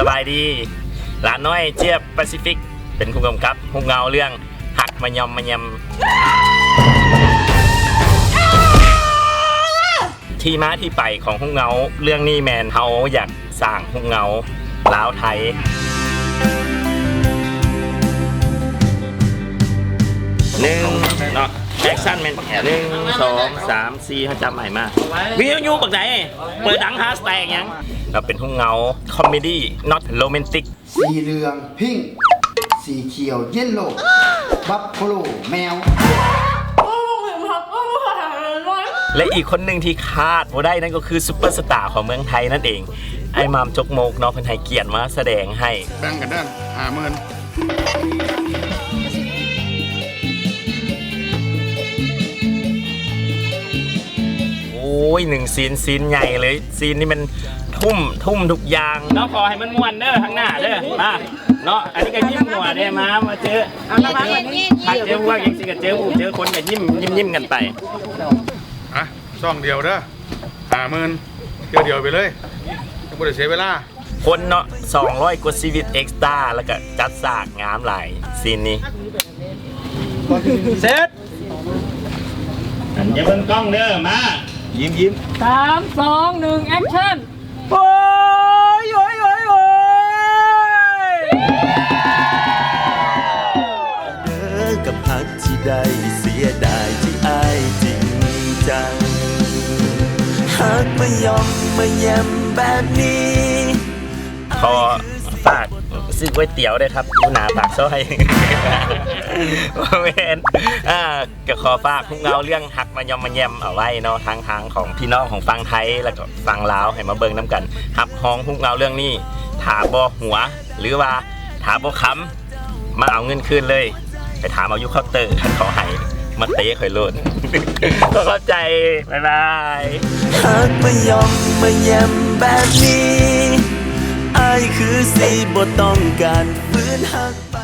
ສະບາຍດີ ຫຼານນ້ອຍຈຽບປາຊີຟິກ ເປັນຜູ້ກຳກັບຮູບເງົາເລື່ອງຮັກມະຍອມມະແຍມ. ທີ່ມາທີ່ໄປຂອງຮູບເງົາເລື່ອງນີ້ແມ່ນເຮົາຢາກສ້າງຮູບເງົາລາວໄທ. ໜຶ່ງ ເນາະ ແອັກຊັນແມ່ນ ໜຶ່ງ ສອງ ສາມ ສີ່ ເຮົາຈັບໃໝ່ມາ ວິທະຍຸບັກໃດ ເປີດດັງຫາສະແຕກຫຍັງ? ລາວເປັນຮູບເງົາຄອມເມດີ້ not romantic. ສີເຫຼືອງພິ້ງ ສີຂຽວເຢນໂລ ບັບຟາໂລແມວ ແລະ ອີກຄົນໜຶ່ງທີ່ຂາດບໍ່ໄດ້ນັ້ນກໍຄືຊຸບເປີສະຕາຂອງເມືອງໄທນັ້ນເອງ ອ້າຍໝ່ຳຈົກໂມກເນາະ ເພິ່ນໃຫ້ກຽດມາສະແດງໃຫ້. ແບ່ງກັນເດີ ຫ້າໝື່ນ. ໂອ້ຍ ໜຶ່ງຊີນ ຊີນໃຫຍ່ເລີຍ ຊີນນີ້ມັນທຸ່ມ ທຸ່ມທຸກຢ່າງເນາະ. ຂໍໃຫ້ມັນມ່ວນເດີ ທາງໜ້າເດີ ມາເນາະ. ອັນນີ້ກໍຍິ້ມຫົວເດ້ ມາ ມາເຈີ ເອົາລະວັງ ຫາກເຈີພວກຈັ່ງຊີ້ກໍເຈີຜູ້ເຈີຄົນກໍຍິ້ມ ຍິ້ມໆກັນໄປ. ອ່ະ ຊ່ອງດຽວເດີ ຫ້າໝື່ນ ເທື່ອດຽວໄປເລີຍ ຍັງບໍ່ໄດ້ເສຍເວລາ. ຄົນເນາະ ສອງຮ້ອຍກວ່າຊີວິດເອັກສຕາ ແລ້ວກໍຈັດສາກງາມຫຼາຍຊີນນີ້. ເສັດ ອັນຢ່າເບິ່ງກ້ອງເດີ ມາ ຍິ້ມໆ. ສາມ ສອງ ໜຶ່ງ ແອັກຊັນ. ໂອ້ຍ ໂອ້ຍ ໂອ້ຍ ໂອ້ຍ ເດີກັບຮັກທີ່ໄດ້ ເສຍດາຍທີ່ອ້າຍຈິງຈັງ ຮັກມາຢອມມາແຢມແບບນີ້. ຂໍຝາກຊື້ກ໋ວຍຕຽວເດີຄັບ ຢູ່ໜ້າປາກຊອຍ ບໍ່ແມ່ນ ອ່າ ກໍຂໍຝາກຮູບເງົາເລື່ອງຮັກມາຢອມມາແຢມເອົາໄວ້ເນາະ ທາງ ທາງຂອງພີ່ນ້ອງຂອງຝັ່ງໄທ ແລ້ວກໍຝັ່ງລາວ ໃຫ້ມາເບິ່ງນຳກັນ ຮັບຮອງຮູບເງົາເລື່ອງນີ້ ຖ້າບໍ່ຫົວ ຫຼືວ່າຖ້າບໍ່ຄຳ ມາເອົາເງິນຄືນເລີຍ ໄປຖາມເອົາຢູ່ເຄົາເຕີ ຄັນເຂົາໃຫ້ ມາເຕະຂ້ອຍໂລດ. ຂໍຂອບໃຈ ບາຍບາຍ. ຮັກມາຢອມມາແຢມແບບນີ້ ອ້າຍຄືຊິບໍ່ຕ້ອງການ ຝືນຮັກໄປ